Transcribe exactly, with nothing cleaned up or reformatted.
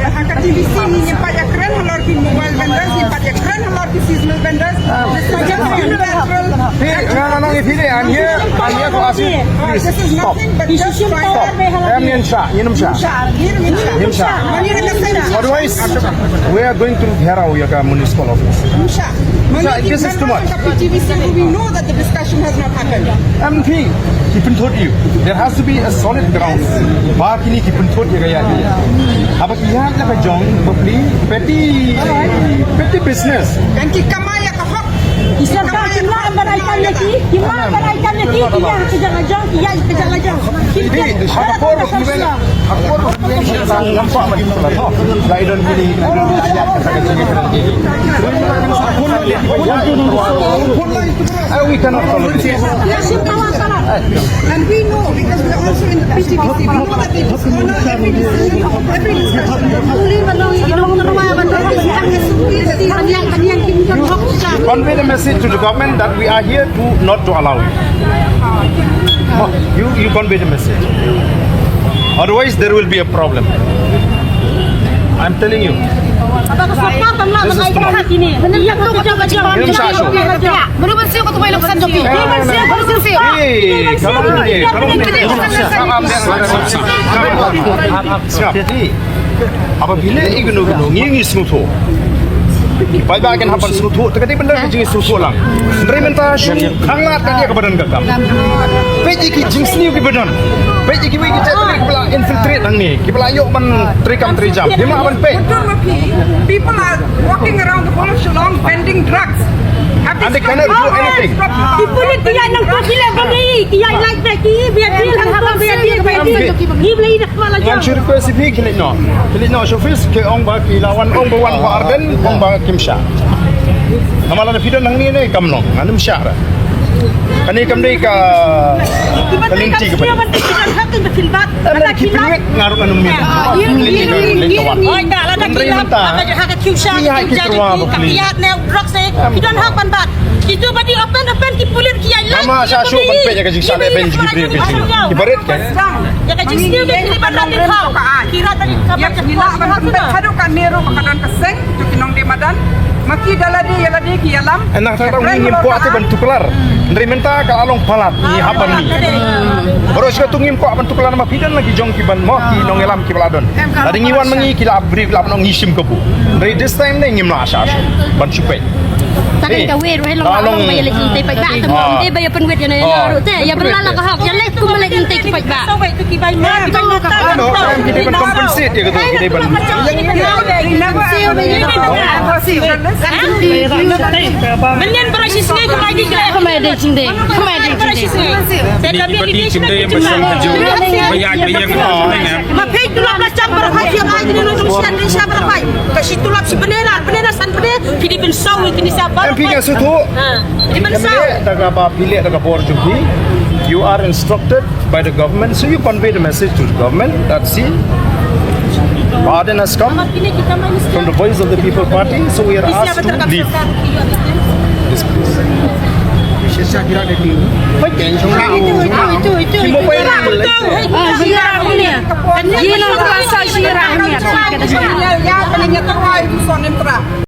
ha ka T V C ngin pat ïakren halor ki mobile vendors, ngin pat ïakren halor ki seasonal vendors. This is just unilateral. Hey, no, no, no, if he, I'm here, I'm here to ask you, please, this is stop. Nothing but just trying to. Em, ngin shah, ngin ym shah. Ngin ym shah. Otherwise, we are going to gherao ïa ka municipal office. This is too much. We know that the discussion has not happened. Em, phi, ki pynthut ïa u. There has to be a solid ground. Ba kine ki pynthut ïa ka ïa. Haba ki ïa la ka jong, bapli, petty, petty business. Kan ki kamai ïa ka hok. Ki sorkar kim lah ban ai kam ïa ki, kim lah ban ai kam ïa ki, ki ïa ka jong la jong, ki ïa ka jong la jong. Ki ïa ka jong la jong. We cannot tolerate it. And we know because we are also in the P T V C. We know that they dishonor every decision, every discussion. Convey the message to the government that we are here to not to allow it. Oh, you, you convey the message. Otherwise, there will be a problem. I'm telling you. This is too much. Ngim shah shuh. Hey, come on, hey, come on, hey, come on. Sngap. Haba phi leh ïa kano kano, ngi ngi sngewthuh. Paidbah kin hap ban sngewthuh, te ka dei ban don ka jingsngewthuh lang. Hynrei mynta shu khang lad ka dei kaba don ka kam. Peit ïa ki jingsniew kiba don. Peit ïa kiwei ki jait bynriew kiba la infiltrate hangne, kiba la ïoh ban trei kam trei jam. Ngim lah ban peit. People are walking around the whole of Shillong vending drugs. And they cannot do anything. Ki pulit ki ïaid nangto ki leh ba ngi, ki ïaid lait bad ki, bad ki, lait bad ki, bad ki. Ngi blei dah mala jam. Ngan shu request ïa phi, khie leit noh. Khie leit noh sha office, ki ong ba ki la wan, ong ba wan ba arden, ong ba kim shah. Namar lada phi don nangne ne kam long, ngan ym shah re. Kane kam dei ka, ka lynti kaba. Em, ki pynwit nga ruh ngan ym miet. Oi, da, lada ki lap, ha ka, ha ka queue sha, ki queue sha, ki ïaid ne u drok se, ki don hok ban bat. Kitu ba dei open, open, ki pulit ki ïaid lait. Mama, sa shu ban peit ïa ka jingsngew ban peit ïa ki briew ki jing. Ki barit ka. Ïa ka jingsngew ki ban rat di khaw. Ki rat di khaw. Ïa ki lah ban peit haduh katne ruh ba ka don ka seng, to ki nongdie madan. Ma ki da lade ïa lade ki ïalam. Hynrei ngim kwah te ban tuklar. Hynrei mynta ka la long palat ngi hap ban mih. Baroh shi katta ngim kwah ban tuklar namar phi don la ki jong ki ban mo ki nongïalam kiba la don. Lada ngi wan ma ngi ki la briew ki la ban ong ngi shim kabu. Hynrei this time ne ngim lah shah ban shu peit. Sa kane kawei ruh, eh, long, long ba ïa leit lynti paidbah, tang ba ïa pynwit ïa ne ruh te, ïa pynlait la ka hok, ïa leit kum ba leit lynti ki paidbah. Ano, em, ki dei ban compensate ïa kato, ki dei ban. Mynnin baroh shi sngi kumba ïa ki leh. Kumba ïa ki leh. Kumba ïa ki leh. Te ka bia ki dei shi. Ma phi tulop la cham baroh hai, phi ai kine nongshong sha, sha baroh hai. Ka shi tulop shi bnai na, bnai na san bnai, phi dei ban saw ïa kine sha baroh. Em, phi ka shu tu. Ha. Phi dei ban saw. Em, da kaba phi leh da ka bor jong phi. You are instructed by the government, so you convey the message to the government that, see, pardon has come from the Voice of the People Party, so we are asked to leave this place.